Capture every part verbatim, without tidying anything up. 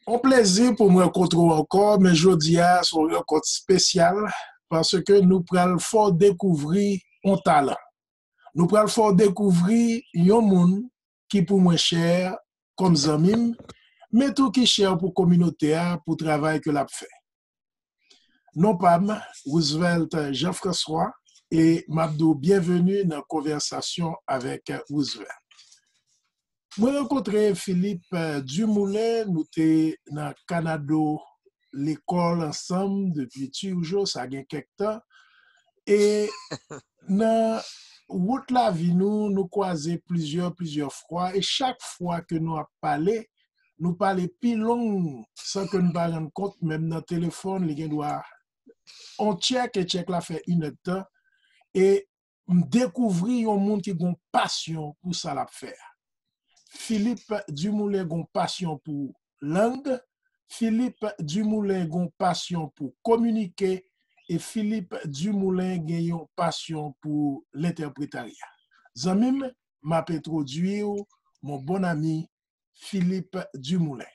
On plezi pou mwen rankontre w ankò, men jodi a se yon rankont espesyal paske nou pral fè w dekouvri yon talan. Nou pral fè w dekouvri yon moun ki pou mwen chè kòm zanmi m, men tou ki chè pou kominote a, pou travay ke l ap fè. Non pa m, Roosevelt Jean François, e m ap di w byenveni nan konvèsasyon avèk Roosevelt. Mwen rankontre Philippe Dumoulin, nou te nan Kanado lekòl ansanm depi tijo, sa gen kèk tan. E nan wout lavi nou, nou kwaze plizyè, plizyè fwa, e chak fwa ke nou ap pale, nou pale pi long san ke n pa rann kont, menm nan telefòn, li gen dwa on tchèk, e tchèk la fè inèdtan, e m dekouvri yon moun ki gon pasyon pou sa l ap fè a. Philippe Dumoulin gon pasyon pou lang, Philippe Dumoulin gon pasyon pou kominike, e Philippe Dumoulin gen yon pasyon pou lentèpretarya. Zanmi m, m ap entwodui w, mon bon ami, Philippe Dumoulin.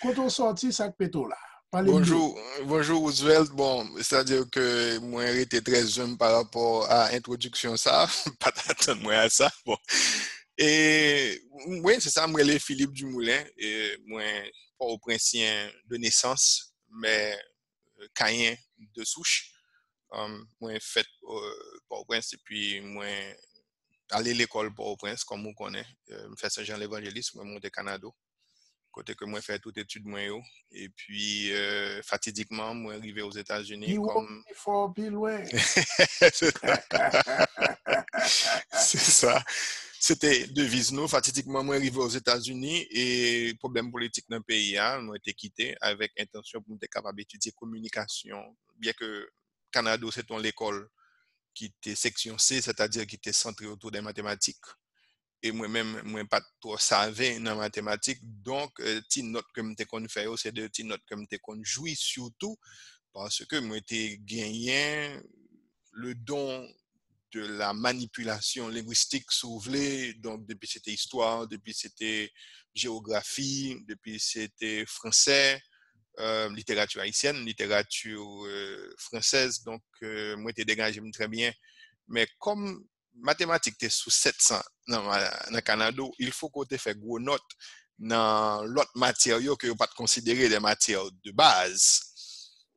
Kote w sòti, sa k pete w la? Pale m de ou. Bonjou, bonjou Roosevelt. Bon, sètadi ke mwen rete trè enb pa rapò a entwodiksyon sa a. M pa t atann mwen a sa. Bon. E, wi, se sa, mwen rele Philippe Dumoulin. E mwen Pòtoprensyen de nesans, men Kayen de souch. Um, mwen fèt uh, Pòtoprens epi mwen ale lekòl Pòtoprens, kòm ou konnen. Uh, m fè Sen Jan Levanjelis, mwen monte Kanado, kote ke mwen fè tout etid mwen yo. Epi, uh, fatidikman, mwen rive Ozetazini kòm... Pi wo, pi fò, pi lwen. Se sa. Se te deviz nou. Fatidikman, mwen rive Ozetazini e pwoblèm politik nan peyi a, mwen te kite avèk entansyon pou m te kapab etidye kominikasyon. Byen ke Kanado se te yon lekòl ki te seksyon C, sètadi ki te santre otou de matematik. E mwen menm, mwen pa t twò save nan matematik, donk, ti nòt ke m te konn fè yo, se de ti nòt ke m te konn jwi sitou, paske mwen te genyen le don de la manipulation linguistique, si w vle. Donk, depi se te istwa, depi se te jewografi, depi se te fransè, literati ayisyèn, literati fransèz. Donk, mwen te degaje m trè byen. Men kòm matematik te sou sèt san nan, nan Kanado, il fo ke w te fè gwo nòt nan lòt matyè yo ke yo pa t konsidere de matyè de baz.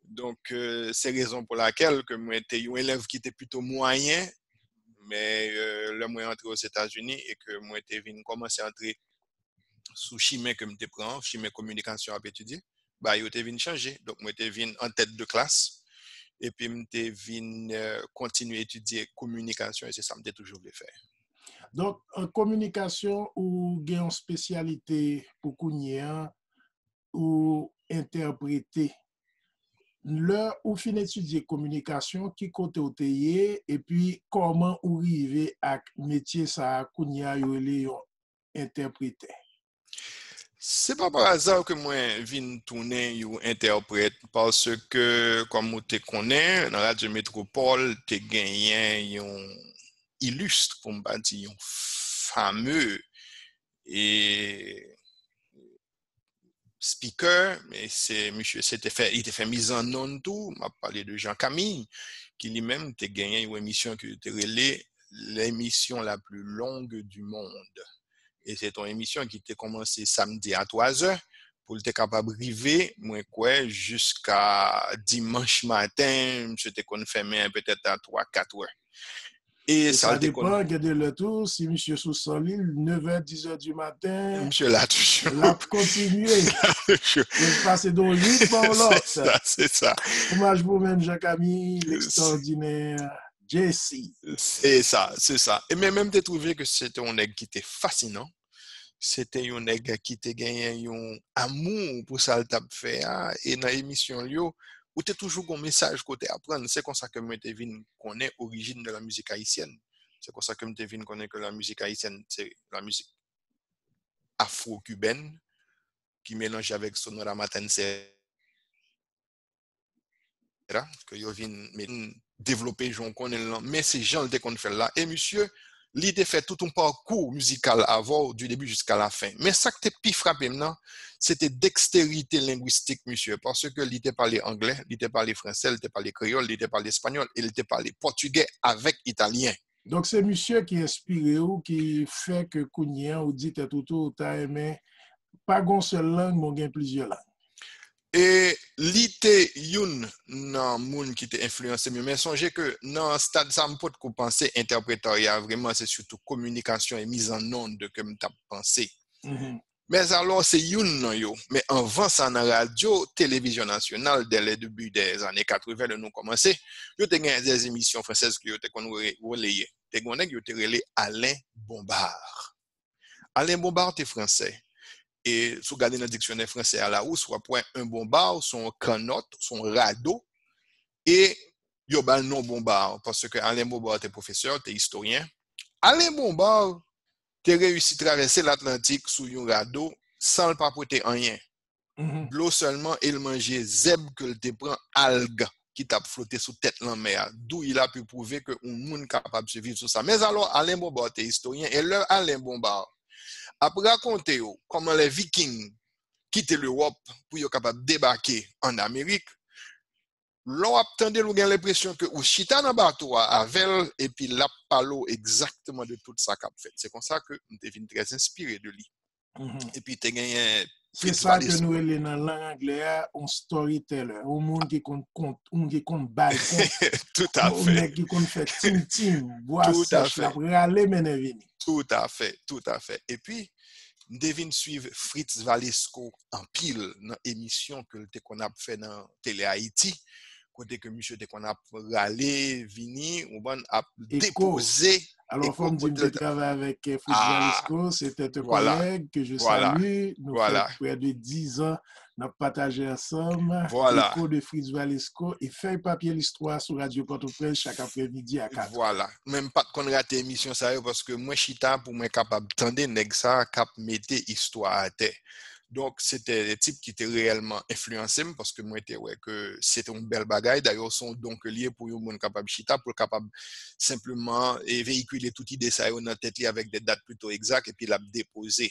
Donk, se rezon pou lakèl ke mwen te yon elèv ki te pito mwayen, men lè mwen antre Ozetazini e ke mwen te vin kòmanse antre sou chimen ke m te pran, chimen kominikasyon ap etidye, bagay yo te vin chanje. Donk, mwen te vin an tèt de klas, epi m te vin kontinye etidye kominikasyon, e se sa m te toujou vle fè. Donk, an kominikasyon, ou gen yon espesyalite pou kounye a, ou entèprete. Lè ou fin etidye kominikasyon, ki kote ou te ye, epi kòman ou rive ak metye sa a kounye a yo rele yon entèpretè? Se pa pa aza ke mwen vin tounen yon entèprèt, paske, kòm ou te konnen, nan Radyo Metropole te genyen yon ilist, pou m pa di yon fame, e, speaker, men se misye, se te fè, li te fè mizannonn tou. M ap pale de Jean Camille, ki li menm te genyen yon emisyon ki te rele l'émission la plus longue du monde. E se te yon emisyon ki te kòmanse samdi a twazè, pou l te kapab rive, mwen kwè, jiska dimanch maten, misye te konn fèmen petèt a twa, kat è. E sa depann, gen de lè tou, si misye sou san li, nevè, dizè di maten, misye la toujou. L ap kontinye. L ap pase de yon ritm a yon lòt. Se sa, se sa. Omaj pou ou menm, Jean Camille, l'extraordinaire J C. Se sa, se sa. E men, men m te twouve ke se te yon nèg ki te fasinan. Se te yon nèg ki te genyen yon amou pou sa l t ap fè a, e nan emisyon l yo, ou te toujou gon mesaj ke w te aprann. Se konsa ke mwen te vin konnen orijin de la musique haïtienne. Se konsa ke m te vin konnen ke la musique haïtienne, se la musique afro-cubaine ki melanje avèk sonora matancera, ke yo vin devlope jan w konnen l lan, men se jan l te konn fè l la. E misye, Li te fè tout yon pakou mizikal avè w, du début jusqu'à la fin. Men sa k te pi frape m nan, se te deksterite lengwistik misye, paske li te pale anglè, li te pale fransè, li te pale kreyòl, li te pale espanyòl, e li te pale pòtigè avèk italyen. Donk, se misye ki enspire w, ki fè ke kounye a ou di tèt ou tou, ou ta renmen pa gon sèl lang, men w gen plizyè lang. E li te youn nan moun ki te enfliyanse m yo. Men sonje ke nan stad sa, m potko panse entèpretarya vrèman, se sitou kominikasyon e mizannonde ke m t ap panse. Men alò, se youn nan yo. Men anvan sa, nan radyo, televizyon nasyonal, dès les débuts des années quatre-vingts, lè nou kòmanse, yo te gen des émissions françaises ke yo te konn re- releye. Te gen yon nèg yo te rele Alain Bombard. Alain Bombard te fransè. E si w gade nan diksyonè fransè a Larousse, w ap wè un bombard, se yon kannòt, se yon rado. E yo ba l non Bombard, paske Alain Bombard te pwofesè, te istoryen. Alain Bombard te reyisi travèse Latlantik sou yon rado san l pa pote anyen. Dlo sèlman, e l manje zèb ke l te pran, alg ki t ap flote sou tèt lanmè a. Douy la pou pwouve ke yon moun kapab siviv sou sa. Men alò, Alain Bombard te istoryen, e lè Alain Bombard ap rakonte yo kòman lè Viking kite Lewòp pou yo kapab debake ann Amerik, lè w ap tande l, ou gen lenpresyon ke ou chita nan bato a avè l, epi l ap pale w egzakteman de tout sa k ap fèt. Se konsa ke m te vin trè enspire de li. Epi te genyen Fritz Valesco. Se sa ke nou rele nan lang anglè a yon storyteller, yon moun ki konn kont, yon moun ki konn bay kont, yon nèg ki konn fè tim tim, bwa sèch, l ap rale mennen vini. Tout à fait, tout à fait. Epi, m te vin swiv Fritz Valesco anpil nan emisyon ke l te konn ap fè nan Tele Ayiti, kote ke misye te konn ap rale, vini, ou konprann, ap depoze. Alors, fò m di, m te travay avèk Fritz Valesco, c'était un collègue que je salue. Nou fè près de dix ans n ap pataje ansanm. Eko de Fritz Valesco e Fèy Papye Listwa sou Radyo Pòtoprens chak aprèmidi a kat è. Vwala. Men m pa t konn rate emisyon sa yo paske mwen chita pou mwen kapab tande nèg sa k ap mete istwa atè. Donk, se te de tip ki te reyèlman enfliyanse m, paske mwen te wè ke se te yon bèl bagay. Dayè, se yon don ke l ye pou yon moun kapab chita, pou l kapab senpleman e veyikile tout ide sa yo nan tèt li avèk de dat plito egzak, epi l ap depoze.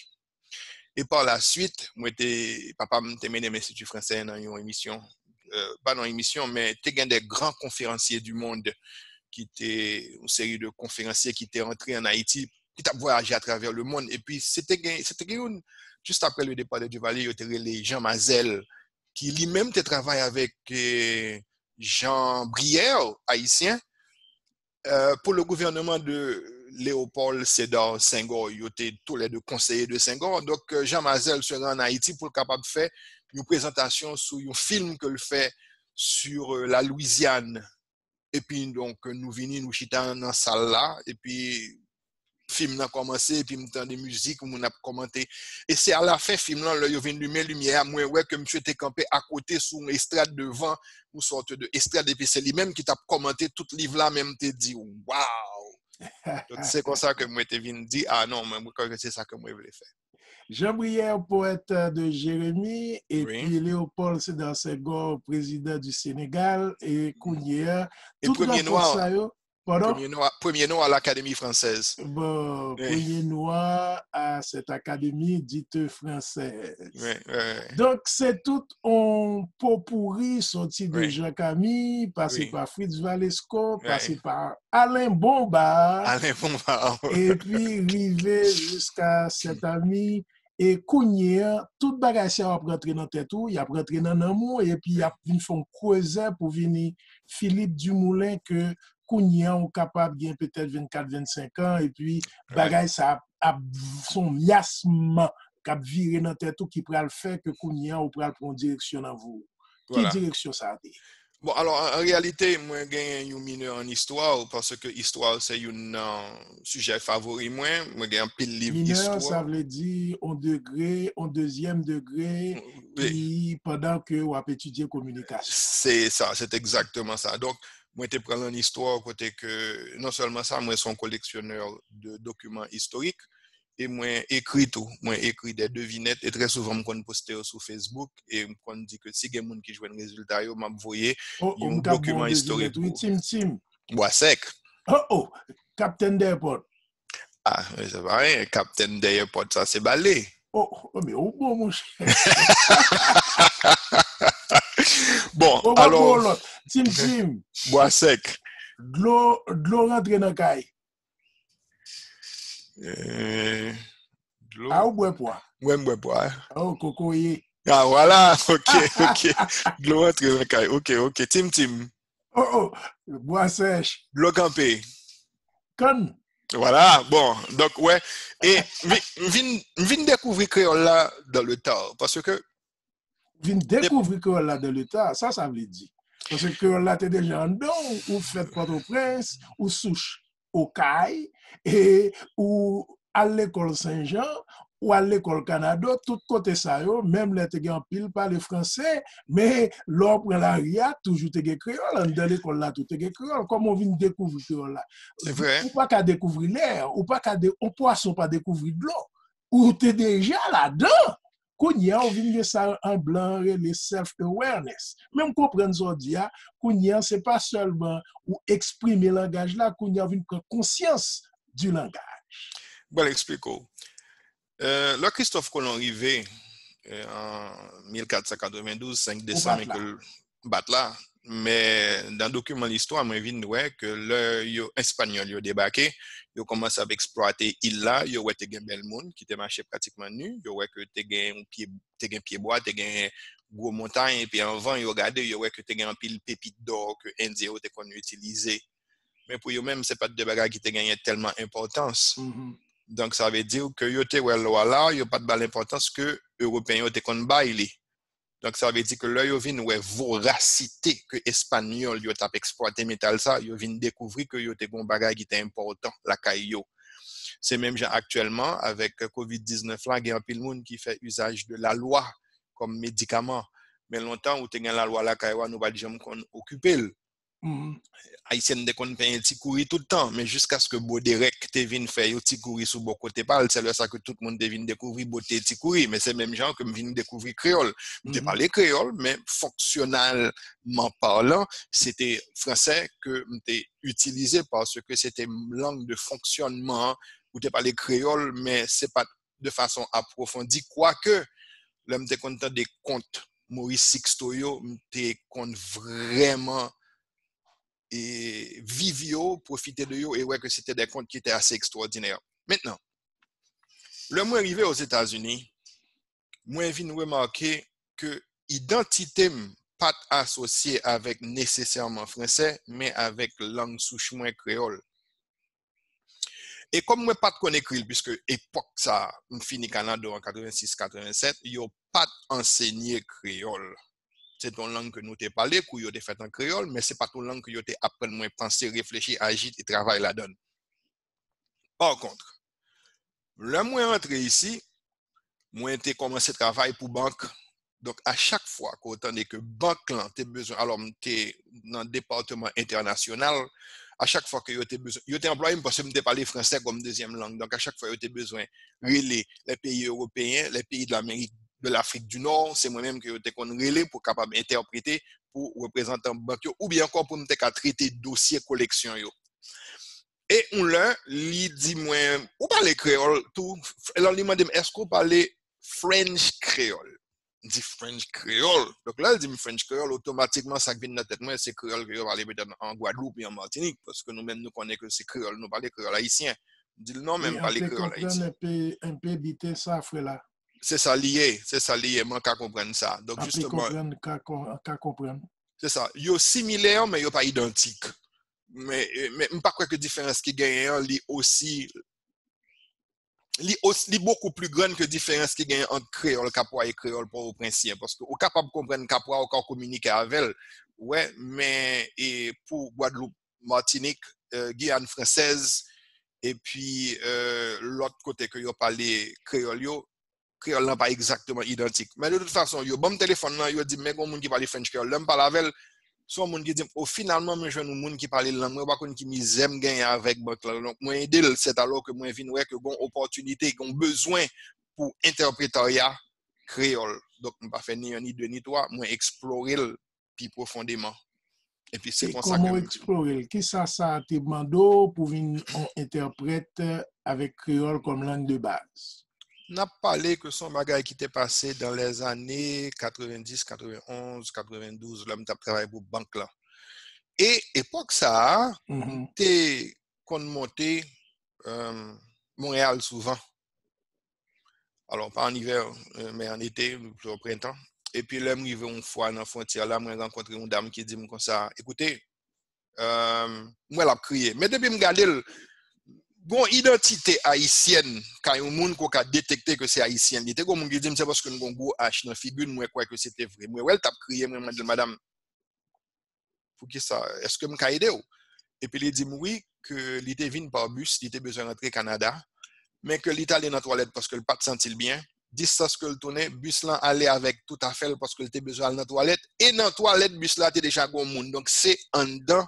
E pa la swit, mwen te, papa m te mennen m Enstiti Fransè nan yon emisyon, pa nan yon emisyon, men te gen de gran konferansye du monde ki te, yon seri de konferansye ki te antre ann Ayiti, ki t ap vwayaje atravè lemonn. Epi, se te gen, se te gen youn, just après le départ de Duvalier, yo te rele Jean Mazel, ki li menm te travay avèk Jean Brière, ayisyen, pour le gouvernement de Léopold Sédar Senghor. Yo te toulède konseye de Senghor. Donk, Jean Mazel sera ann Ayiti pou l kapab fè yon prezantasyon sou yon fim ke l fè sur la Louisiane. Epi, donk, nou vini, nou chita nan sal la, epi fim nan kòmanse, epi m tande mizik, moun ap kòmante. E se alafen fim lan, lè yo vin limen limyè a, mwen wè ke misye te kanpe akote sou yon estrad devan, yon sòt de estrad, epi se li menm ki t ap kòmante tout liv la, men m te di, waw! Donk, se konsa ke mwen te vin di, a non, mwen, mwen kwè ke se sa ke mwen vle fè. Jean Brière, poète de Jérémie, epi Léopold Sédar Senghor, président du Sénégal, e kounye a, tout gran fòs sa yo, Pardon? Premier nom, premier nom à l'Académie française. Bon, premier nom à cette académie dite française. Donk, se tout yon potpourri soti de Jean Camille, pase pa Fritz Valesco, pase pa Alain Bombard, epi rive jiska Sèt Ami. E kounye a, tout bagay sa yo ap rantre nan tèt ou, y ap rantre nan nanm ou, epi y ap vin fè yon krezè pou vini Philippe Dumoulin ke kounye a ou kapab gen petèt vennkat, vennsenk an, epi bagay sa ap, ap, se yon myasm k ap vire nan tèt ou ki pral fè ke kounye a ou pral pran yon direksyon nan vi w. Ki direksyon sa a te ye? Bon, alò, an, an reyalite, mwen genyen yon minè an istwa, paske istwa se youn nan sijè favori mwen. Mwen gen anpil liv istwa. Minè, sa vle di yon degre, yon dezyèm degre, ki, pandan ke w ap etidye kominikasyon. Se sa, se egzakteman sa. Donk, mwen te pran l an istwa kote ke, non sèlman sa, mwen se yon koleksyonè de dokiman istorik, e mwen ekri tou. Mwen ekri de devinèt, e trè souvan m konn poste yo sou Facebook, e m konn di ke si gen moun ki jwenn rezilta yo, m ap voye yon dokiman istorik pou yo. Bwa sèk. Oh, oh! Kaptèn Dèpòt. Ah, se pa anyen. Kaptèn dèyè pòt sa, se bale. Oh, oh, men ou bon, monchè. Bon, Bon, alò, bon, lòt. Tim, tim. Bwa sèk. Dlo, dlo rantre nan kay. Euh, dlo. A ou bwè pwa. Mwen, m bwè pwa. Oh, kokoye. Ah, voilà. Ok, ok. Dlo rantre nan kay. Ok, ok. Tim, tim. Oh, oh. Bwa sèch. Dlo kanpe. Kann. Voilà. Bon, donk, wè. E m vin, m vin, m vin dekouvri kreyòl la dans le tard. Paske Vin dekouvri kreyòl la dans le tard. Sa, sa vle di. Paske kreyòl la te deja anndan w, ou fèt Pòtoprens, ou souch Okay, e ou al lekòl Senjan, ou al lekòl Kanado, tout kote sa yo, menm lè te gen anpil pale franse, men lè w pran lari a, toujou te gen kreyòl, anndan lekòl la tou te gen kreyòl. Kòman w vin dekouvri kreyòl la? Se vre. Ou pa ka dekouvri lè, ou pa ka de, yon pwason pa dekouvri dlo. Ou te deja ladan. Kounye a, ou vin gen sa an blan rele self-awareness. Men m konprann sa w di a, kounye a, se pa sèlman ou eksprime langaj la, kounye a, ou vin pran konsyans du langage. Bon, eksplike w. Euh, lè Christophe Colomb rive euh, an mil kat san katrevendouz, senk desanm, Ou e pa t ke la. l bat la, men nan dokiman listwa, mwen vin wè ke lè yo, Espanyòl yo debake, yo kòmanse ap eksplwate il la, yo wè te gen bèl moun ki te mache pratikman ni, yo wè ke te gen yon pye, te gen pyebwa, te gen gwo montay, epi anvan yo gade, yo wè ke te gen anpil pepit dò ke Endyen yo te konn itilize. Men pou yo menm, se pa t de bagay ki te genyen tèlman enpòtans. Mhm. Donk, sa vle di ke yo te wè lwa la, yo pa t ba l enpòtans ke Ewopeyen yo te konn bay li. Donk, sa vle di ke lè yo vin wè vorasite ke Espanyòl yo t ap eksplwate metal sa, yo vin dekouvri ke yo te gen yon bagay ki te enpòtan lakay yo. Se menm jan aktyèlman, avèk kovid diznèf la, gen anpil moun ki fè izaj de lalwa kòm medikaman. Men lontan, ou te gen lalwa lakay ou a, nou pa t janm konn okipe l. Mhm. Ayisyen te konn penyen ti kouri tout tan, men jiskaske Boderèk te vin fè yon ti kouri sou bò kote pa l, se lè sa ke tout moun te vin dekouvri bote ti kouri. Men se menm jan ke m vin dekouvri kreyòl. M te Mhm. pale kreyòl, men fonksyonèlman palan, se te fransè ke m te itilize paske se te lang de fonksyònman an. Ou te pale kreyòl, men se pa t de fason apwofondi, kwake lè m te konn tande kont Maurice Sixto yo, m te konn vrèman e, viv yo, pwofite de yo, e wè ke se te de kont ki te ase ekstwòdinè. Mentnan, lè mwen rive Ozetazini, mwen vin remake ke idantite m pa t asosye avèk nesesèman fransè, men avèk lang souch mwen, kreyòl. E kòm mwen pa t konn ekri l, piske epòk sa a, m fini Kanada an katrevensis katrevennsèt, yo pa t ansenye kreyòl. Se t yon lang ke nou te pale, kou yo te fèt an kreyòl, men se pa t yon lang ke yo te aprann mwen panse, reflechi, aji e travay ladan l. Pa kont, lè mwen antre isi, mwen te kòmanse travay pou bank. Donk, a chak fwa ke w tande ke bank lan te bezwen, alò, m te nan depatman entènasyonal, a chak fwa ke yo te bezwen, yo te anplwaye m paske m te pale fransè kòm dezyèm lang. Donk, a chak fwa yo te bezwen rele les pays européens, les pays de l'Amérique, de l'Afrique du Nord, se mwen menm ke yo te konn rele pou kapab entèprete pou reprezantan bank yo, oubyen ankò pou m te ka trete dosye koleksyon yo. E yon lè, li di mwen, ou pale kreyòl tou? Lè li mande m, èske w pale French kreyòl? M di French kreyòl. Donk, lè l di m French kreyòl, otomatikman, sa k vin nan tèt mwen, se kreyòl ke yo pale petèt an Gwadloup oubyen an Matinik, paske nou menm, nou konnen ke se kreyòl, nou pale kreyòl ayisyen. M di l non, men m pale kreyòl ayisyen. Un peu, un peu bite sa, frè la. Se sa li ye, se sa li ye, mwen ka konprann sa. Donk, An pe jisteman, konprann, ka kon-, ka konprann. se sa. Yo similè, men yo pa idantik. Men, men m pa kwè ke diferans ki genyen an, li osi, li osi, li bokou pli grann ke diferans ki genyen ant kreyòl Kapwa e kreyòl Pòtoprensyen. Paske ou kapab konprann Kapwa, ou ka kominike avè l. Wè, men e pou Gwadloup, Matinik, euh, Giyàn fransèz, epi euh, lòt kote ke yo pale kreyòl yo, kreyòl lan pa egzakteman idantik. Men de tout fason, yo ban m telefòn nan, yo di m, men gen yon moun ki pale French kreyòl. Lè m pale avè l, se yon moun ki di m, o, finalman, mwen jwenn yon moun ki pale lang mwen, ou pa konn ki mizè m genyen avèk bank lan. Donk, mwen ede l, sèt alò ke mwen vin wè ke gen yon opòtinite, gen yon bezwen pou entèpretarya kreyòl. Donk, m pa fè ni yon, ni de, ni twa, mwen eksplore l pi pwofondeman. Epi se konsa ke m eksplore l. Kisa sa te mande w pou vin yon entèprèt avèk kreyòl kòm lang de baz? N ap pale ke se yon bagay ki te pase dans les années quatre-vingt-dix, quatre-vingt-onze, quatre-vingt-douze, lè m t ap travay pou bank lan. E epòk sa a, m te konn monte Monreyal souvan. Alò, pa an ivè, men an ete, o prentan. Epi lè m rive yon fwa nan fwontyè la, mwen rankontre yon dam ki di m konsa, "Ekoute, m wè l ap kriye." Men depi m gade l, gon idantite ayisyèn kay yon moun ke w ka detekte ke se ayisyen. Li te gon moun ki di m se paske l gon gwo H nan figi l, mwen kwè ke se te vre. Mwen wè l t ap kriye, mwen mande l, "Madanm, poukisa? Èske m ka ede w?" Epi li di m wi, ke li te vin pa bis, li te bezwen rantre Kanada, men ke li t ale nan twalèt paske l pa t santi l byen. Distans ke l tounen, bis lan ale avèk tout afè l paske l te bezwen al nan twalèt. E nan twalèt bis la te deja gon moun. Donk se anndan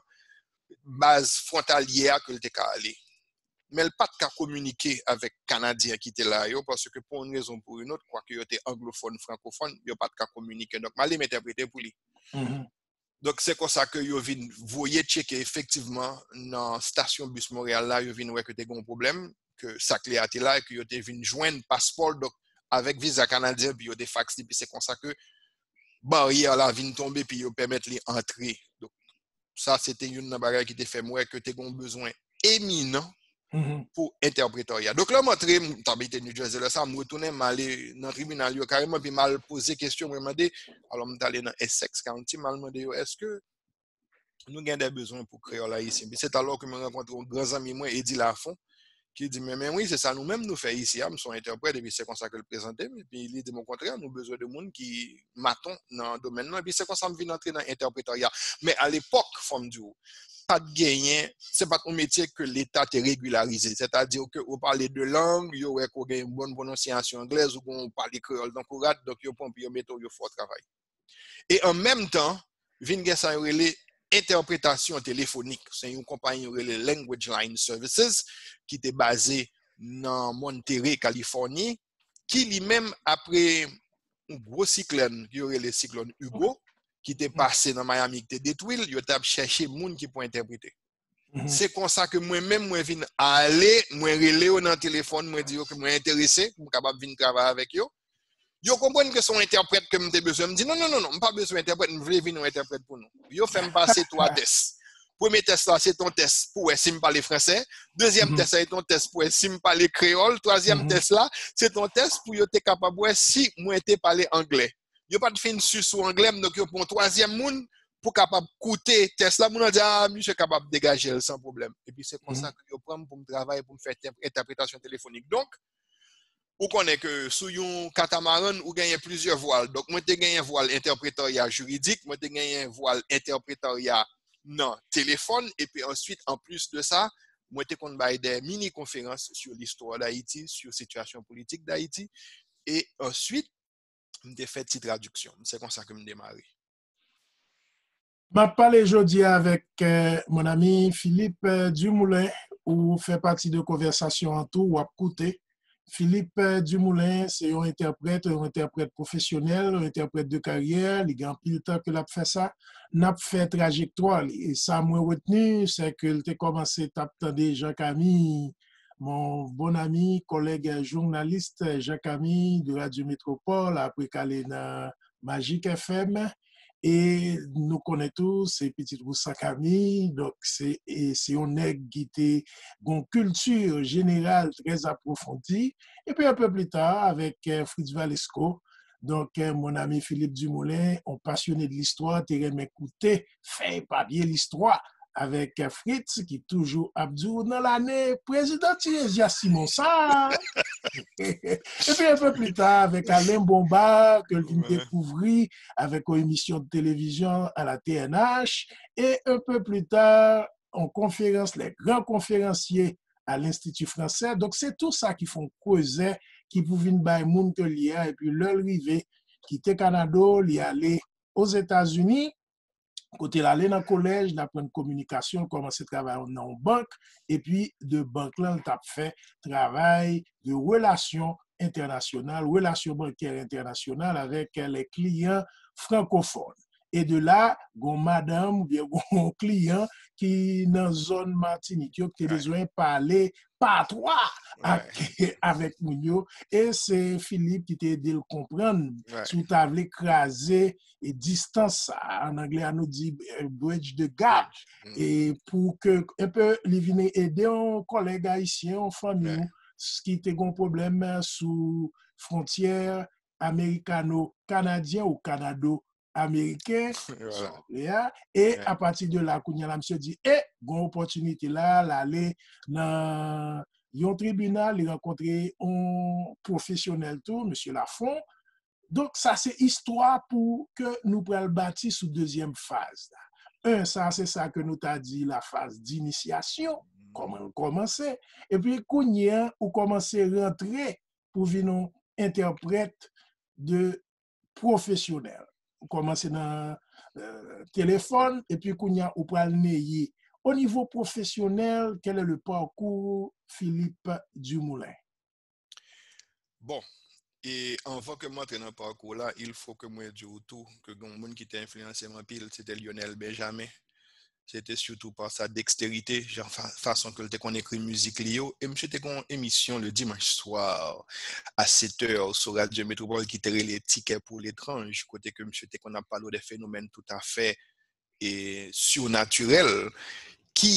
baz fwontalye a ke l te ka ale. Men l pa t ka kominike avèk Kanadyen ki te la yo, paske pou yon rezon pou yon lòt, kwake yo te anglofòn, frankofòn, yo pa t ka kominike. Donk m ale m entèprete pou li. Donk se konsa ke yo vin voye tcheke efektivman nan stasyon bis Monreyal la, yo vin wè ke te gen yon pwoblèm, ke sa k li a te la, e ke yo te vin jwenn paspò l, donk avèk viza kanadyen, epi yo te faks li, epi se konsa ke baryè la vin tonbe, epi yo pèmèt li antre. Donk sa se te youn nan bagay ki te fè m wè ke te gen yon bezwen eminan pou entèpretarya. Donk lè m antre, m t abite New Jersey lè sa, m retounen, m ale nan tribinal yo kareman, epi m al poze kesyon, mwen mande, alò m t ale nan Essex County, m al mande yo, èske nou gen de bezwen pou kreyòl ayisyen? Epi se talò ke mwen rankontre yon gran zanmi mwen, Eddy Lafont, ki di, men, men wi, se sa nou menm nou fè isi a, m se yon entèprèt, epi se konsa ke l prezante m, epi li di m, okontrè, nou bezwen de moun ki maton nan domèn nan, epi se konsa m vin antre nan entèpretarya. Men alepòk, fò m di w, pa t genyen, se pa t yon metye ke Leta te regilarize. Sètadi ke ou pale de lang, yo wè ke w gen yon bòn pwononsyasyon anglèz, ou gen yon pale kreyòl tankou rat, donk yo pran w, yo mete w, yo fè w travay. E an menm tan, vin gen sa yo rele entèpretasyon telefonik. Se yon konpayi yo rele Language Line Services, ki te baze nan Monterey, Kalifòni, ki li menm apre yon gwo siklòn, yo rele siklòn Hugo, ki te pase nan Miami, ki te detwi l, yo t ap chèche moun ki pou entèprete. Se konsa ke mwen menm, mwen vin ale, mwen rele yo nan telefòn, mwen di yo ke mwen enterese, m kapab vin travay avèk yo. Yo konprann ke se yon entèprèt ke m te bezwen. M di, non, non, non, non, m pa bezwen entèprèt, m vle vin yon entèprèt pou nou. Yo fè m pase twa tès. Premye tès la, se te yon tès pou wè si m pale fransè. Dezyèm tès la, se te yon tès pou wè si m pale kreyòl. Twazyèm tès la, se te yon tès pou yo te kapab wè si mwen te pale anglè. Yo pa t fin si sou anglè m, donk yo pran yon twazyèm moun pou kapab koute tès la. Moun nan di, a, misye kapab degaje l san pwoblèm. Epi se konsa ke yo pran m pou m travay, pou m fè entèpretasyon telefonik. Donk, ou konnen ke sou yon katamaran, ou genyen plizyè vwal. Donk, mwen te genyen vwal entèpretarya jiridik, mwen te genyen vwal entèpretarya nan telefòn, epi answit, anplis de sa, mwen te konn bay de mini konferans sur l'histoire d'Haïti, sur situation politique d'Haïti, e answit, m te fè ti tradiksyon. Se konsa ke m demare. M ap pale jodi a avèk, euh, mon ami Philippe, euh, Dumoulin, ou fè pati de konvèsasyon an tou, w ap koute. Philippe, euh, Dumoulin, se yon entèprèt, yon entèprèt pwofesyonèl, yon entèprèt de karyè, li gen anpil tan ke l ap fè sa. N ap fè trajektwa li. E sa mwen retni, se ke l te kòmanse t ap tande Jean Camille, mon bon ami, collègue journaliste Jean Camille de Radio Métropole, apre k ale nan Magic F M. E nou konnen tou, se pitit Wousan Kami, donk se, e se yon nèg ki te gon kilti jeneral trè apwofondi. Epi un peu plus tard, avèk, euh, Fritz Valesco, donk, euh, mon ami Philippe Dumoulin, yon pasyone de listwa, te renmen koute fèy papye listwa avèk, euh, Fritz, ki toujou ap di w nan lane prezidan Tiresias Simon sa. Epi un peu plus tard, avèk Alain Bombard, ke l vin dekouvri avèk yon emisyon de televizyon a la T N H, e un peu plus tard, yon konferans, les grands conférenciers à l'Institut Français. Donk, se tou sa ki fè yon kwezè ki pou vin bay moun ke l ye a, epi lè l rive, kite Kanada, li ale Ozetazini, kote l ale nan kolèj, l aprann kominikasyon, l kòmanse travay nan yon bank, epi de bank lan, l t ap fè travay de relasyon entènasyonal, relasyon bankè entènasyonal avèk, euh, les clients francophones. E de la, gon madanm oubyen gon kliyan ki nan zòn Matinik yo, ki te bezwen pale patwa ak, avèk moun yo. E se Philippe ki te ede l konprann, si w ta vle kraze e distans sa, an anglè a nou di, eh, bridge the gap. E pou ke, enpe, li vin ede yon kòlèg ayisyen, yon fanmi w, s- ki te gon pwoblèm, eh, sou fwontyè amerikano-kanadyen ou kanado-ameriken, si w vle a. E apati de la, kounye a la, misye di, e, gon opòtinite la, l ale nan yon tribinal, li rankontre yon pwofesyonèl tou, mesye Lafon. Donk, sa se istwa pou ke nou pral bati sou dezyèm faz la. En, sa se sa ke nou ta di la phase d'initiation, kòman l kòmanse. Epi kounye a, ou kòmanse rantre pou vin yon entèprèt de pwofesyonèl. Ou kòmanse nan, eh, telefòn, epi kounye a, ou pral neye. O nivo pwofesyonèl, quel est le parcours Philippe Dumoulin? Bon, e anvan ke m antre nan pakou la, il faut que mwen di w tou ke gen yon moun ki te enfliyanse m anpil, se te Lionel Benjamin. Se te surtout par sa dextérité, jan fa- fason ke l te konn ekri mizik li yo. E misye te gen yon emisyon le dimanche soir à sept heures sou Radio Métropole ki te rele Ticket pour l'étrange, kote ke misye te konn ap pale w de fenomèn toutafè e surnatirèl ki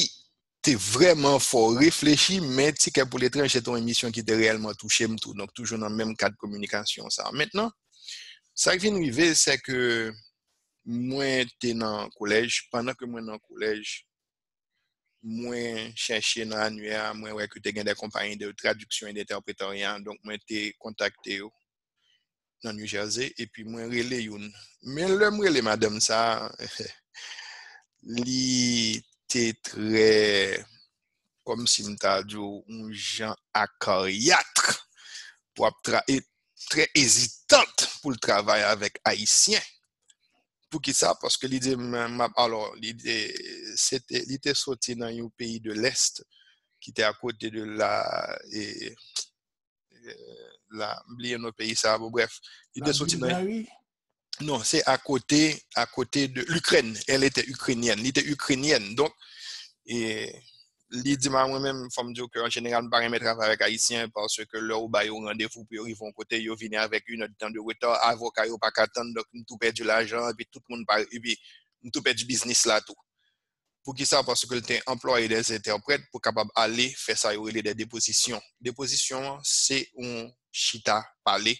te vrèman fè w reflechi, men Ticket pour l'étrange se te yon emisyon ki te reyèlman touche m tou. Donk, toujou nan menm kad kominikasyon sa. Mentnan, sa k vin rive, se ke mwen te nan kolèj. Pandan ke mwen nan kolèj, mwen chèche nan anywè a, mwen wè ke te gen de konpayi de tradiksyon e de entèpretarya. Donk, mwen te kontakte yo nan New Jersey, epi mwen rele youn. Men lè m rele madanm sa, li te trè, kòmsi m ta di w, yon jan akaryat pou ap tra, e trè ezitant pou l travay avèk Ayisyen. Poukisa? Paske li di m, m ap, alò, li te, se te, li te soti nan yon peyi de l'Est ki te akote de la, e, e, la, m bliye non peyi sa, bon, brèf, li te soti nan, non, se akote, akote de l'Ukraine. Elle était ukrainienne. Li te ikrenyèn. Donk, e, li di m a mwen menm, fò m di w ke an jeneral, m pa renmen travay avèk Ayisyen, paske lè ou ba yo randevou pou yo rive yon kote, yo vini avèk inèdtan de reta, avoka yo pa ka tann, donk m tou pèdi lajan, epi tout moun pa, epi m tou pèdi biznis la tou. Poukisa? Paske l te anplwaye de entèprèt pou kapab ale fè sa yo rele de depozisyon. Depozisyon an, se yon chita pale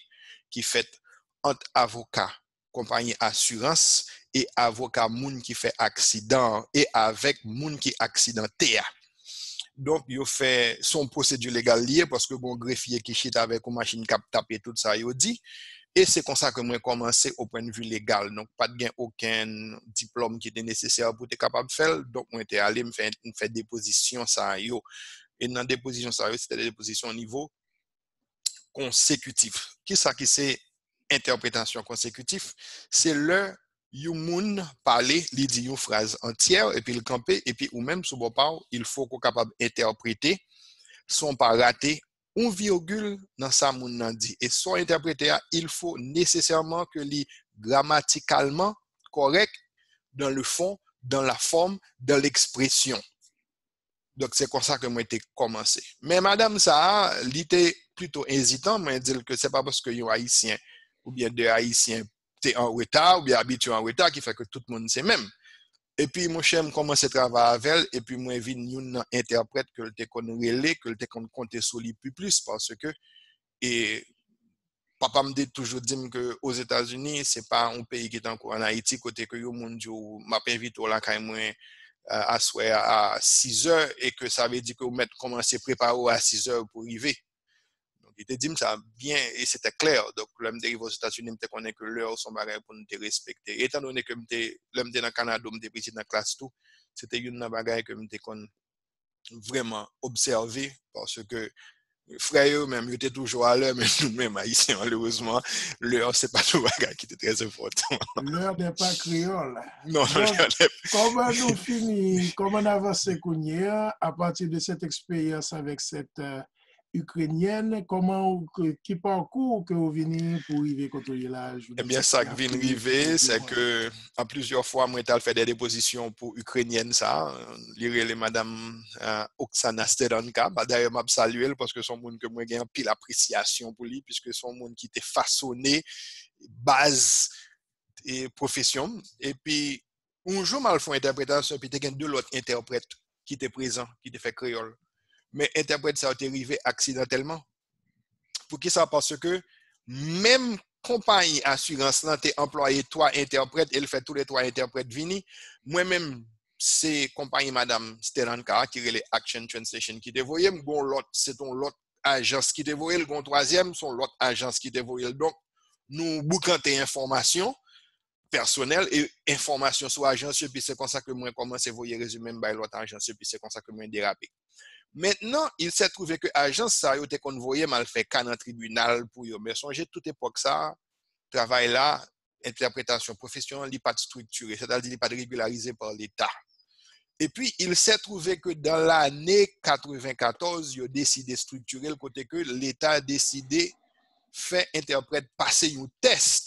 ki fèt ant avoka konpayi asirans e avoka moun ki fè aksidan an e avèk moun ki aksidante a. Donk, yo fè, se yon pwosedi legal li ye, paske gon grefye ki chita avèk yon machin k ap tape tout sa yo di. E se konsa ke mwen kòmanse o pwennvi legal. Donk, pa t gen okenn diplòm ki te nesesè pou te kapab fè l. Donk, mwen te ale, m fè, m fè depozisyon sa yo. E nan depozisyon sa yo, se te depozisyon nivo konsekitif. Kisa ki se entèpretasyon konsekitif? Se lè yon moun pale, li di yon fraz antyè, epi l kanpe, epi ou menm sou bò pa w, il faut ke w kapab entèprete san w pa rate yon vigil nan sa moun nan di. E sa w entèprete a, il faut nécessairement que li gramatikalman kòrèk dans le fond, dans la forme, dans l'expression. Donk, se konsa ke mwen te kòmanse. Men madanm sa a, li te plito ezitan, mwen di l ke se pa paske yon Ayisyen oubyen de Ayisyen te an reta, oubyen abitye an reta, ki fè ke tout moun se menm. Epi, monchè, m kòmanse travay avè l, epi mwen vin youn nan entèprèt ke l te konn rele, ke l te konn konte sou li pi plis, paske, e, papa m te toujou di m ke Ozetazini, se pa yon peyi ki tankou ann Ayiti, kote ke yon moun di w, "M ap envite w lakay mwen, a, aswè a, a sizè," e ke sa vle di ke w mèt kòmanse prepare w a sizè pou rive. Donk, li te di m sa byen e se te klè. Donk, lè m te rive Ozetazini, m te konnen ke lè se yon bagay pou n te respekte. Etan done ke m te, lè m te nan Kanada, m te piti nan klas tou, se te youn nan bagay ke m te konn vrèman obsève, paske frè yo menm, yo te toujou alè, men nou menm, Ayisyen, malerezman, lè se pa yon bagay ki te trè enpòtan. L'heure n'est pas créole. Non, Donk, lè n'est kòman nou fini, kòman n avanse kounye a, à partir de cette expérience avec cette, euh, ikrenyèn, kòman ou, ki pakou ke ou vini pou rive kote ou ye la jounen jodi a? Ebyen, sa k vin rive, se ke an plizyè fwa, mwen t al fè de depozisyon pou ikrenyèn sa. Li rele madanm, euh, Oksana Steranka. Dayè, m ap salye l paske se yon moun ke mwen gen anpil apresyasyon pou li, piske se yon moun ki te fasone baz e pwofesyon m. Epi, yon jou, m al fè yon entèpretasyon, epi te gen de lòt entèprèt ki te prezan, ki te fè kreyòl. Men entèprèt sa yo te rive aksidantèlman. Poukisa? Paske menm konpayi asirans lan te anplwaye twa entèprèt e l fè toulètwa entèprèt vini. Mwen menm, se konpayi madanm Steranka ki rele Action Translation ki te voye m. Gon lòt, se t on lòt ajans ki te voye l. Gon twazyèm, se yon lòt ajans ki te voye l. Donk, nou boukante enfòmasyon pèsonèl e enfòmasyon sou ajans yo, epi se konsa ke mwen kòmanse voye rezime m bay lòt ajans yo, epi se konsa ke mwen derape. Mentnan, il se twouve ke ajans sa yo te konn voye m al fè ka nan tribinal pou yo. Men sonje, tout epòk sa, travay la, entèpretasyon, pwofesyon an, li pa t estriktire, sètadi li pa t regilarize pa Leta. Epi, il se twouve ke dan lane katrevenkatòz, yo deside estriktire l kote ke Leta deside fè entèprèt pase yon tès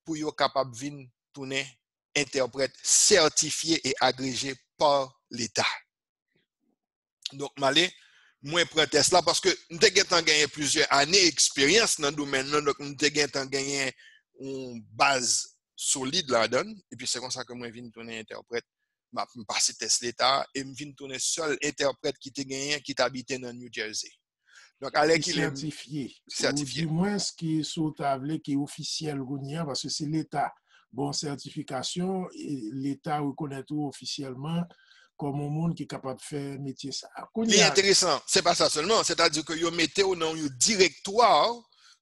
pou yo kapab vin tounen entèprèt sètifye e agreje pa Leta. Donk, m ale, mwen pran tès la paske m te gentan genyen plizyè ane eksperyans nan domèn nan, donk m te gentan genyen yon baz solid ladan l, epi se konsa ke mwen vin tounen entèprèt. M ap, m pase tès Leta a, e m vin tounen sèl entèprèt ki te genyen ki t abite nan New Jersey. Donk, alèkile, m sètifye. Ou sètifye. Dimwens, ki, si w ta vle, ki ofisyèl kounye a, paske se Leta ba w sètifikasyon, e Leta rekonèt ou ofisyèlman kòm yon moun ki kapab fè metye sa a. Kounye a, li enteresan, se pa sa sèlman, sètadi ke yo mete w nan yon direktwa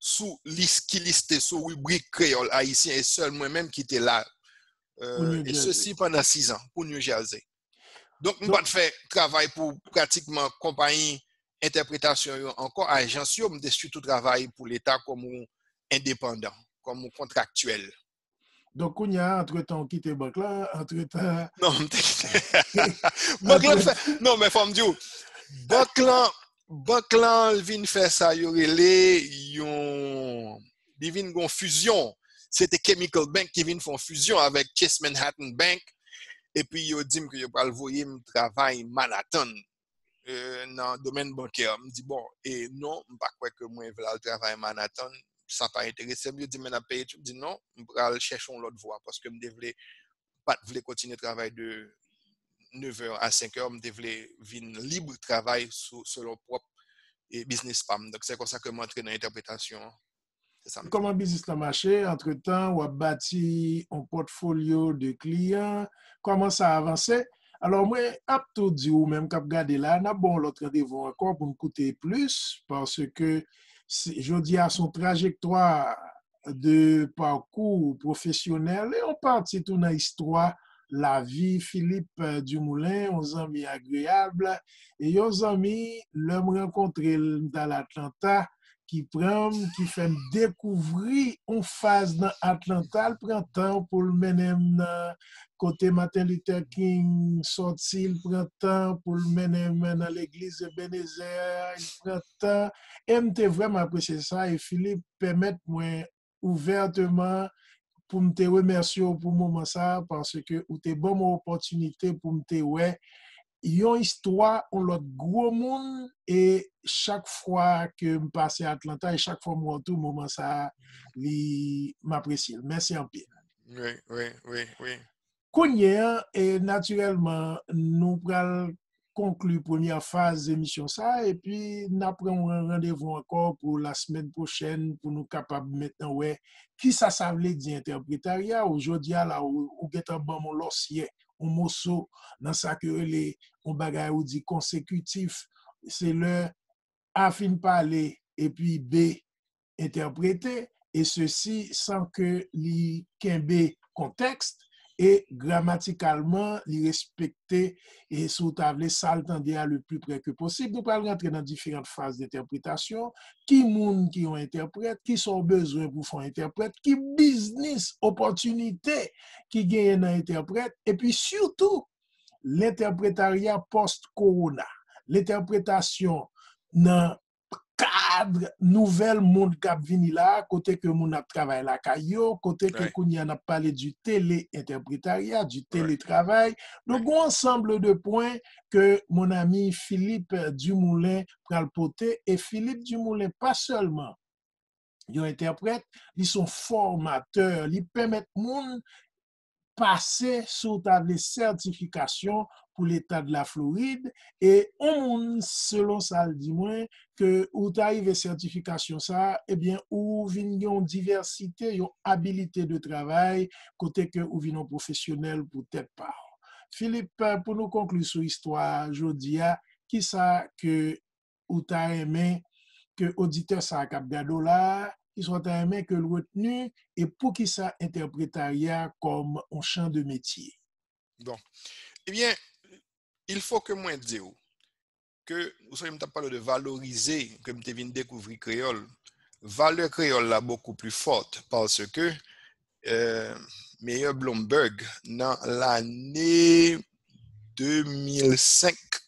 sou lis ki liste sou ribrik kreyòl ayisyen, e sèl mwen menm ki te la. Euh, e sesi pandan sizan pou New Jersey. Donk, m pa t fè travay pou pratikman konpayi entèpretasyon yo ankò, ajans yo, m te sitou travay pou Leta kòm yon endepandan, kòm yon kontraktyèl. Donk, kounye a, antretan, ou kite bank la, antretan. Non, m te kite. Bank lan fè, non, men fò m di w, bank lan, bank lan vin fè sa yo rele yon, li vin gon fizyon. Se te Chemical Bank ki vin fè yon fizyon avèk Chase Manhattan Bank. Epi yo di m ke yo pral voye m travay Manhattan, euh, nan domèn bankè. M di, bon, e non, m pa kwè ke mwen vle al travay Manhattan, sa pa enterese m. Yo di, men n ap peye tou. M di, non, m pral chèche yon lòt vwa, paske m te vle, pa t vle kontinye travay de nev è a senk è, m te vle vin lib, travay sou, selon pwòp, e, biznis pa m. Donk, se konsa ke m antre nan entèpretasyon an. Se sa m di. Kòman biznis la mache? Antretan, w ap bati yon pòtfolyo de kliyan. Kòman sa avanse? Alò, mwen ap tou di ou menm k ap gade la, n ap ba w lòt randevou ankò pou n koute plis, paske se, jodi a, se yon trajektwa de pakou pwofesyonèl e yon pati tou nan istwa lavi Philippe, euh, Dumoulin, yon zanmi agreyab, e yon zanmi, lè m rankontre l, m t al Atlanta, ki pran m, ki fè m dekouvri yon faz nan Atlanta. L pran tan pou l mennen m nan kote Martin Luther King sòti, l pran tan pou l mennen m nan legliz Ebenezer, l pran tan. E m te vrèman apresye sa, e Philippe pèmèt mwen ouvèteman pou m te remèsye w pou moman sa a, paske ou te ban m yon opòtinite pou m te wè yon istwa yon lòt gwo moun, e chak fwa ke m pase Atlanta, e chak fwa m wè w tou, moman sa a, li, m apresye l. Mèsi anpil. Wi, wi, wi, wi. Kounye a, e, natirèlman, nou pral konkli premyè faz emisyon sa a, epi n ap pran yon randevou ankò pou lasemèn pwochèn, pou nou kapab mentnan wè kisa sa vle di entèpretarya. Ou, jodi a la, ou, ou gentan ban m yon lòsyè, yon moso nan sa ke yo rele yon bagay ou di konsekitif. Se lè A fin pale epi B entèprete, e sesi san ke li kenbe kontèks, e gramatikalman, li respekte, e si w ta vle, sa l tande a le pli prè ke posib. Nou pral rantre nan diferan faz entèpretasyon. Ki moun ki yon entèprèt? Kisa w bezwen pou fè yon entèprèt? Ki biznis, opòtinite ki genyen nan entèprèt? Epi sitou, lentèpretarya pòs-kowona, lentèpretasyon nan kad nouvèl mond k ap vini la, kote ke moun ap travay lakay yo, kote ke kounye a n ap pale du tele-entèpretarya, du teletravay. Donk, gon ansanm de pwen ke mon ami Philippe Dumoulin pral pote, e Philippe Dumoulin pa sèlman yon entèprèt, li se yon fòmatè, li pèmèt moun pase, si w ta vle, sètifikasyon pou Leta de la Florid, e yon moun, selon sa l di mwen, ke ou ta rive sètifikasyon sa, ebyen, ou vin gen yon divèsite, yon abilite de travay, kote ke ou vin yon pwofesyonèl pou tèt pa w. Philippe, pou nou konkli sou istwa jodi a, kisa ke ou ta renmen ke oditè sa a k ap gade w la a, kisa w ta renmen ke l retni, e poukisa entèpretarya kòm yon chan de metye? Bon. Ebyen, il faut que mwen di w ke, ou sonje m t ap pale de valorize, ke m te vin dekouvri kreyòl. Valè kreyòl la beaucoup plus forte parce que euh, Mayor Bloomberg, nan lane de mil senk,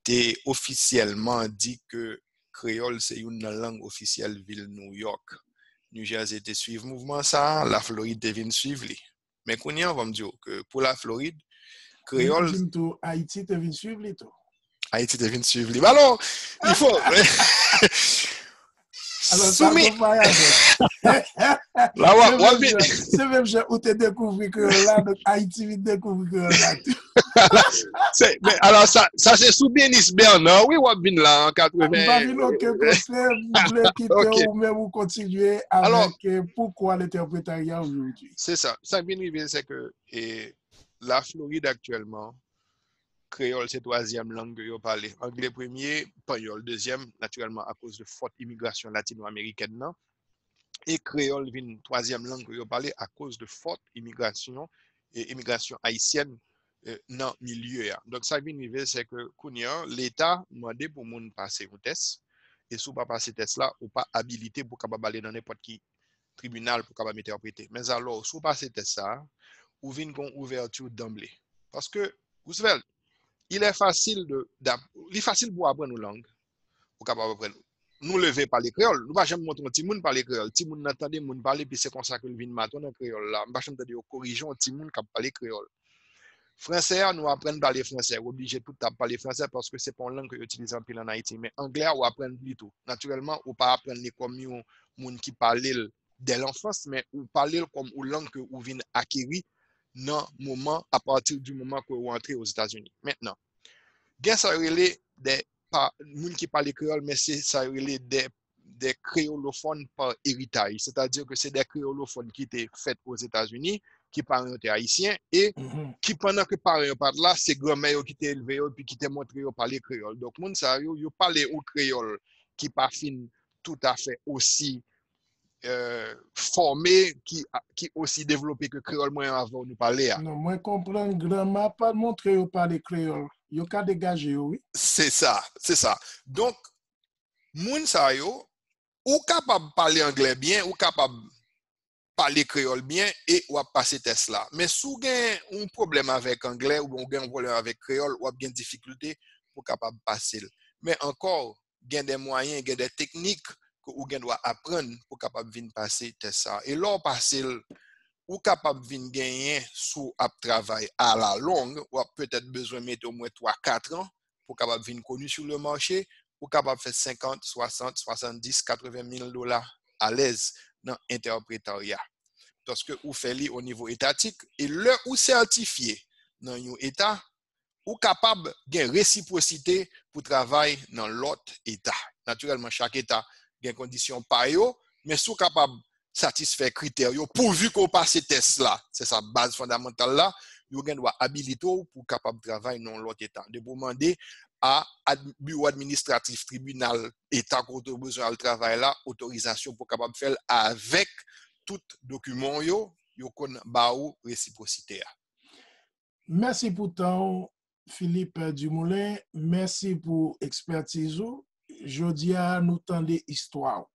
te ofisyèlman di ke kreyòl se youn nan lang ofisyèl vil New York. New Jersey te swiv mouvman sa, Laflorid te vin swiv li. Men kounye a, ban m di w ke pou Laflorid, kreyòl. Tou, Ayiti te vin swiv li tou. Ayiti te vin swiv li. Alò, il faut. Alò, sa Soumi. Bon vwayajè. La w ap Se w ap menm vin. jan- se menm jan ou te dekouvri kreyòl la, donk Ayiti vin dekouvri kreyòl la tou. Se- men, alò, sa, sa se sou Benis Bernard, wi, w ap vin la an katreven. M pa vin okenn kote, m vle kite Ok. ou menm ou kontinye Alò- avèk eh, poukwa entèpretarya ojodwi. Se sa. Sa k vin rive, se ke e, Laflorid aktyèlman, kreyòl se twazyèm lang ke yo pale. Anglè premye, panyòl dezyèm, natirèlman akoz de fòt imigrasyon latino-amerikèn nan. E kreyòl vin twazyèm lang ke yo pale akoz de fòt imigrasyon, e, imigrasyon ayisyèn, e, nan milye a. Donk, sa k vin rive, se ke kounye a, Leta mande pou moun pase yon tès, e si w pa pase tès la, ou pa abilite pou w kapab ale nan nenpòt ki tribinal pou w kapab entèprete. Men alò, si w pase tès sa a, ou vin gen yon ouvèti danble. Paske, Roosevelt, il est facile de, d'ap- li fasil pou w aprann yon lang. Ou kapab aprann. Nou leve pale kreyòl. Nou pa janm montre yon timoun pale kreyòl. Timoun nan tande moun pale, pi se konsa ke l vin maton nan kreyòl la. M pa janm tande yo korije yon timoun k ap pale kreyòl. Fransè a, nou aprann pale fransè. Ou oblije tout ap pale fransè paske se pa yon lang ke yo itilize anpil ann Ayiti. Men anglè a, ou aprann li tou. Natirèlman, ou pa aprann li kòm yon moun ki pale l dè lanfans, men ou pale l kòm yon lang ke ou vin akeri nan moman, apati di moman ke ou antre Ozetazini. Mentnan, gen sa yo rele de pa, moun ki pale kreyòl, men se sa yo rele de, de kreyolofòn pa eritaj. Sètadi ke se de kreyolofòn ki te fèt Ozetazini, ki paran yo te ayisyen, e ki pandan ke paran yo pa t la, se granmè yo ki te elve yo, epi ki te montre yo pale kreyòl. Donk, moun sa yo, yo pale yon kreyòl ki pa fin toutafè osi euh, fòme, ki, ki osi devlope ke kreyòl mwen avè w nou pale a. Non, mwen konprann granma pa montre yo pale kreyòl. Yo ka degaje yo, wi. Se sa, se sa. Donk, moun sa yo, ou kapab pale anglè byen, ou kapab pale kreyòl byen e w ap pase tès la. Men si w gen yon pwoblèm avèk anglè oubyen w gen yon pwoblèm avèk kreyòl, w ap gen difikilte pou w kapab pase l. Men ankò, gen de mwayen, gen de teknik ke ou gen dwa aprann pou w kapab vin pase tès sa. E lè w pase l, ou kapab vin genyen, si w ap travay alalong, w ap petèt bezwen mete omwen twa, kat an pou w kapab vin koni sou le mache, ou kapab fè senkant, swasant, swasanndis, katreven mil dola alèz nan entèpretarya. Paske ou fè li o nivo etatik, e lè ou sètifye nan yon eta, ou kapab gen resipwosite pou travay nan lòt eta. Natirèlman, chak eta gen kondisyon pa yo, men si w kapab satisfè kritè yo, pouvi ke w pase tès la, se sa baz fondamantal la, yo gen dwa abilite w pou w kapab travay nan yon lòt eta. Depi w mande a ad, biwo administratif tribinal eta kote w bezwen al travay la, otorizasyon pou w kapab fè l avèk tout dokiman w yo, yo konn ba ou resipwosite a. Mèsi pou tan w, Philippe Dumoulin. Mèsi pou ekspètiz ou. Jodi a, nou tande istwa w.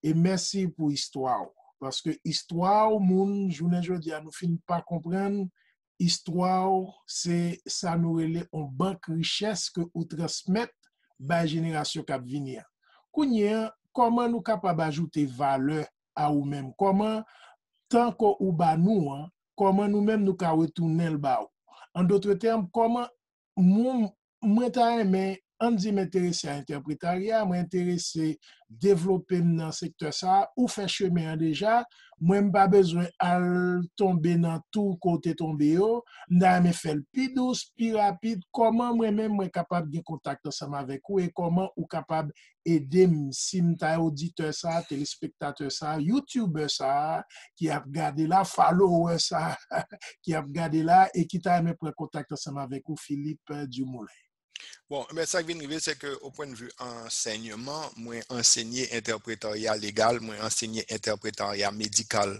E mèsi pou istwa w. Paske istwa w, moun, jounen jodi a, nou fin pa konprann, istwa w, se sa nou rele yon bank richès ke ou transmèt bay jenerasyon k ap vini an. Kounye a, kòman nou kapab ajoute valè a ou menm? Kòman tan ke ou ba nou an, kòman nou menm nou ka retounen l ba ou? An dòt tèm, kòman mwen, mwen ta renmen, ann di m enterese a entèpretarya, mwen enterese devlope m nan sektè sa a, ou fè chemen an deja, mwen m pa bezwen al tonbe nan tou ke w te tonbe yo, m ta renmen fè l pi dous, pi rapid, kòman mwen menm mwen kapab gen kontak ansanm avèk ou e kòman ou kapab ede m si m ta oditè sa, telespektatè sa, youtubè sa ki ap gade la, follower sa ki ap gade la e ki ta renmen pran kontak ansanm avèk ou, Philippe Dumoulin. Bon, men sa k vin rive, se ke o pwennvi ansèyman, mwen ansenye entèpretarya legal, mwen ansenye entèpretarya medikal.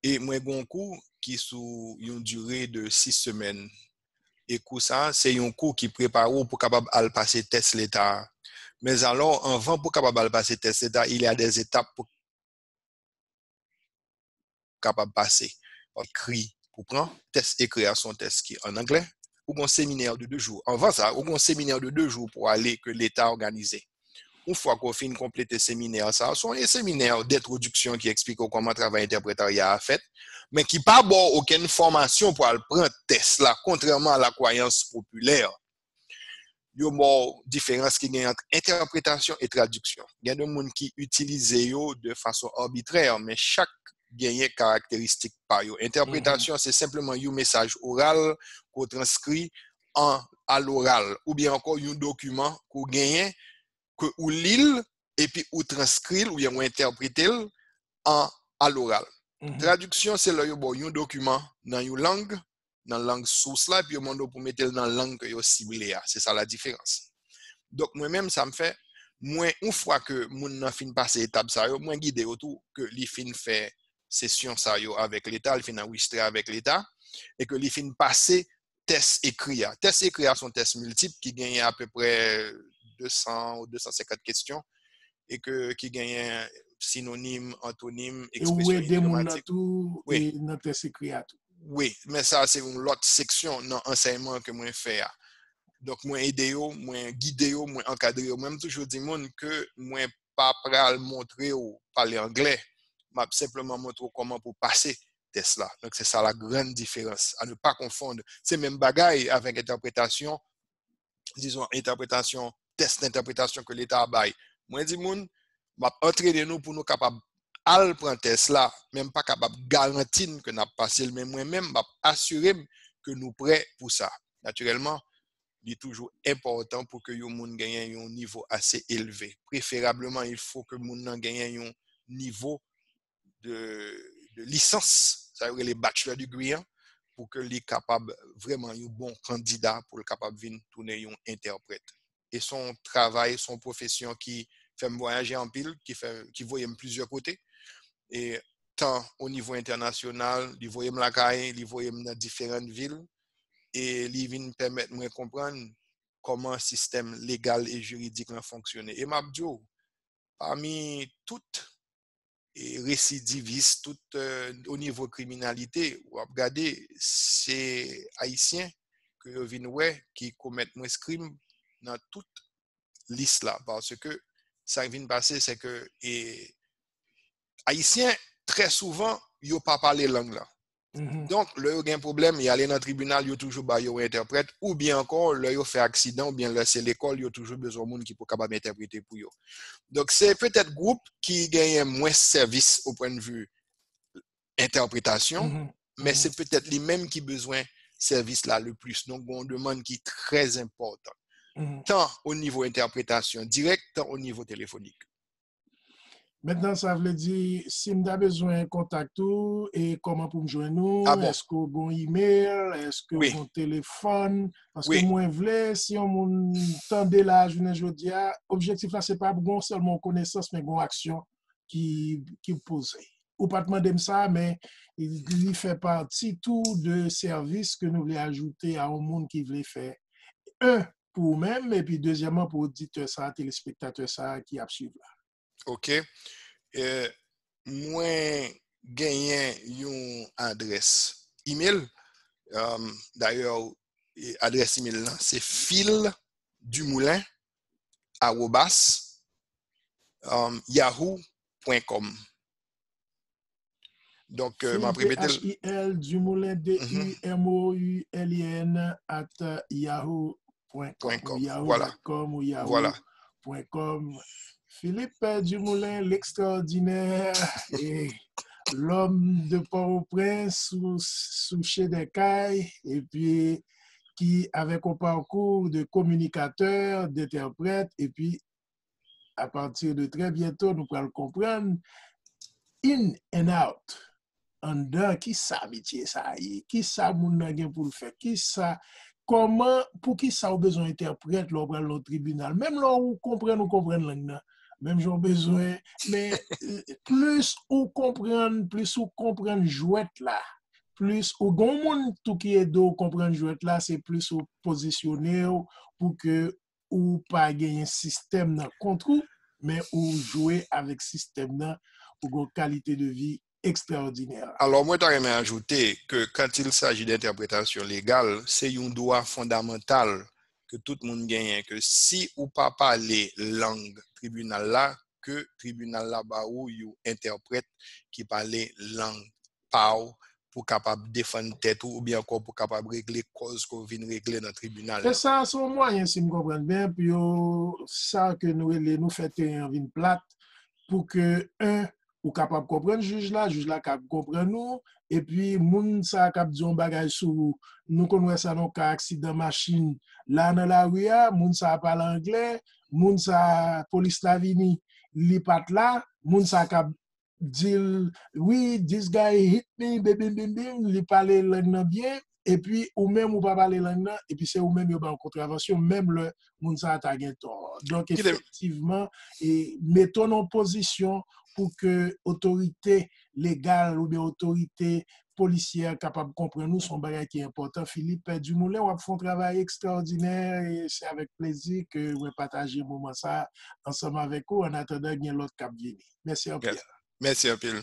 E mwen gen yon kou ki sou yon dire de sis semèn. E kou sa, se yon kou ki prepare w pou kapab al pase tès leta a. Men alò, anvan pou kapab al pase tès leta, il y a des étapes pou kapab pase. Ekri pou pran, tès ekri a se yon tès ki an anglè. Ou gen yon seminè de de jou. Anvan sa, ou gen yon seminè de de jou pou ale ke leta òganize. Yon fwa ke w fin konplete seminè sa, se yon seminè dentwodiksyon ki eksplike w kòman travay entèpretarya a fèt, men ki pa ba w okenn fòmasyon pou al pran tès la, kontrèman a la kwayans popilè. Yo ba w diferans ki gen ant entèpretasyon e tradiksyon. Gen de moun ki itilize yo de fason arbitrè, men chak genyen karakteristik pa yo. Entèpretasyon, se senpleman yon mesaj oral ke w transkri an aloral, oubyen ankò yon dokiman ke w genyen, ke ou li l, epi ou transkri l, oubyen ou entèprete l an aloral. Tradiksyon, se lè yo ba w yon dokiman nan yon lang, nan lang sous la, epi yo mande w pou mete l nan lang ke yo sible a. Se sa la diferans. Donk, mwen menm, sa m fè, mwen, yon fwa ke moun nan fin pase etap sa yo, mwen gide yo tou ke li fin fè sesyon sa yo avèk leta, li fin anrejistre avèk leta, e ke li fin pase tès ekri a. Tès ekri a se yon tès miltip ki genyen apeprè de san ou de san senkant kesyon, e ke, ki genyen sinonim, antonim, ekspresyon idyomatik. E ou ede moun nan tou wi. E nan tès ekri a tou. Wi, men sa se yon lòt seksyon nan ansèyman ke mwen fè a. Donk, mwen ede yo, mwen gide yo, mwen ankadre yo. Mwen, m toujou di moun ke mwen pa pral montre w pale anglè. M ap senpleman montre w kòman pou pase tès la. Donk, se sa la grande différence. À ne pas confondre. Se menm bagay avèk entèpretasyon, dizon, entèpretasyon, tès dentèpretasyon ke leta a bay. Mwen di moun, m ap antrene nou pou nou kapab al pran tès la, men m pa kapab garanti n ke n ap pase l, men mwen menm, m ap asire m ke nou prè pou sa. Natirèlman, li toujou enpòtan pou ke yon moun genyen yon nivo ase elve. Preferableman, il faut ke moun nan genyen yon nivo de, de lisans, sa yo rele bachelor degree an, pou ke li kapab vrèman yon bon kandida pou l kapab vin tounen yon entèprèt. E se yon travay, se yon pwofesyon ki fè m vwayaje anpil, ki fè, ki voye m plizyè kote. E tan o nivo entènasyonal, li voye m lakay, li voye m nan diferan vil, e li vin pèmèt mwen konprann kòman sistèm legal e jiridik lan fonksyone. E m ap di w, pami tout e residivis, tout, euh, o nivo kriminalite, w ap gade, se Ayisyen ke yo vin wè ki komèt mwens krim nan tout lis la. Paske sa k vin pase, se ke, e, Ayisyen, trè souvan, yo pa pale lang lan. Donk, lè yo gen pwoblèm, y ale nan tribinal, yo toujou ba yo yon entèprèt, oubyen ankò, lè yo fè aksidan, oubyen lè se lekòl, yo toujou bezwen moun ki pou kapab entèprete pou yo. Donk, se petèt gwoup ki genyen mwens sèvis o pwennvi entèpretasyon, men se petèt li menm ki bezwen sèvis la le plis. Donk, gen yon demann ki trè enpòtan. Tan o nivo entèpretasyon dirèk, tan o nivo telefonik. Mentnan, sa vle di, si m ta bezwen kontak ou, e kòman pou m jwenn ou? Èske w gen yon email? Èske w gen yon telefòn? Paske mwen vle, si yon moun tande la jounen jodi a, objektif la se pa pou gen sèlman yon konesans, men gen yon aksyon ki, ki poze. Ou pa t mande m sa, men li fè pati tou de sèvis ke nou vle ajoute a yon moun ki vle fè, en, pou ou menm, epi dezyèmman pou oditè sa, telespektatè sa ki ap swiv la. Ok. E, mwen genyen yon adrès email. Um, dayè, e, adrès email lan, se phil dumoulin arobas um, yahoo point com. Donk, euh, m ap repete l. Phil, P H I L, Dumoulin, D U M O U L I N, at yahoo point com, ou yahoo dot com, ou yahoo point com. Philippe Dumoulin, l'extraordinaire, et l'homme de Port-au-Prince, sou, sou Chedèkay, epi ki avèk yon pakou de kominikatè, d'entèprèt, epi apati de trè byento, nou pral konprann in and out, anndan, ki sa metye sa ye, ki sa moun nan gen pou l fè, ki sa, kòman, pou ki sa ou bezwen entèprèt lè w pral nan tribinal. Menm lè ou konprann, ou konprann lang nan, menm jan w bezwen, men plis ou konprann, plis ou konprann jwèt la, plis ou gen yon moun tou ki ede w konprann jwèt la, se plis ou pozisyone w pou ke ou pa genyen sistèm nan kont ou, men ou jwe avèk sistèm nan pou gen yon kalite de vi ekstraòdinè. Alors, mwen ta renmen ajoute que quand il s'agit d'interprétation légale, c'est un droit fondamental que tout moun genyen, que si ou pa pale lang tribinal la, que tribinal la ba ou yon entèprèt ki pale lang pa w pou kapab defann tèt ou oubyen ankò pou kapab regle kòz ke w vin regle nan tribinal. E sa, se yon mwayen, si m konprann byen, pou yo, sa ke nou rele, nou fè teren an vin plat, pou ke, en, ou kapab konprann jij la, jij la ka konprann ou, epi moun sa k ap di yon bagay sou ou, nou konn wè sa nan ka aksidan machin, la nan lari a, moun sa pale anglè, moun sa, polis la vini, li pa t la, moun sa k ap di l, wi, this guy hit me, bim, bim, bim, bim, li pale lang nan byen, epi ou menm ou pa pale lang nan, epi se ou menm yo ba w kontravansyon, menm lè moun sa a ta gen tò. Donk, efektivman, e, mete w nan yon pozisyon pou ke otorite legal oubyen otorite polisyè kapab konprann ou, se yon bagay ki enpòtan. Philippe Dumoulin, w ap fè yon travay ekstraòdinè, e se avèk plezi ke mwen pataje moman sa a ansanm avèk ou. Annatandan, gen lòt k ap vini. Mèsi anpil. Mèsi anpil.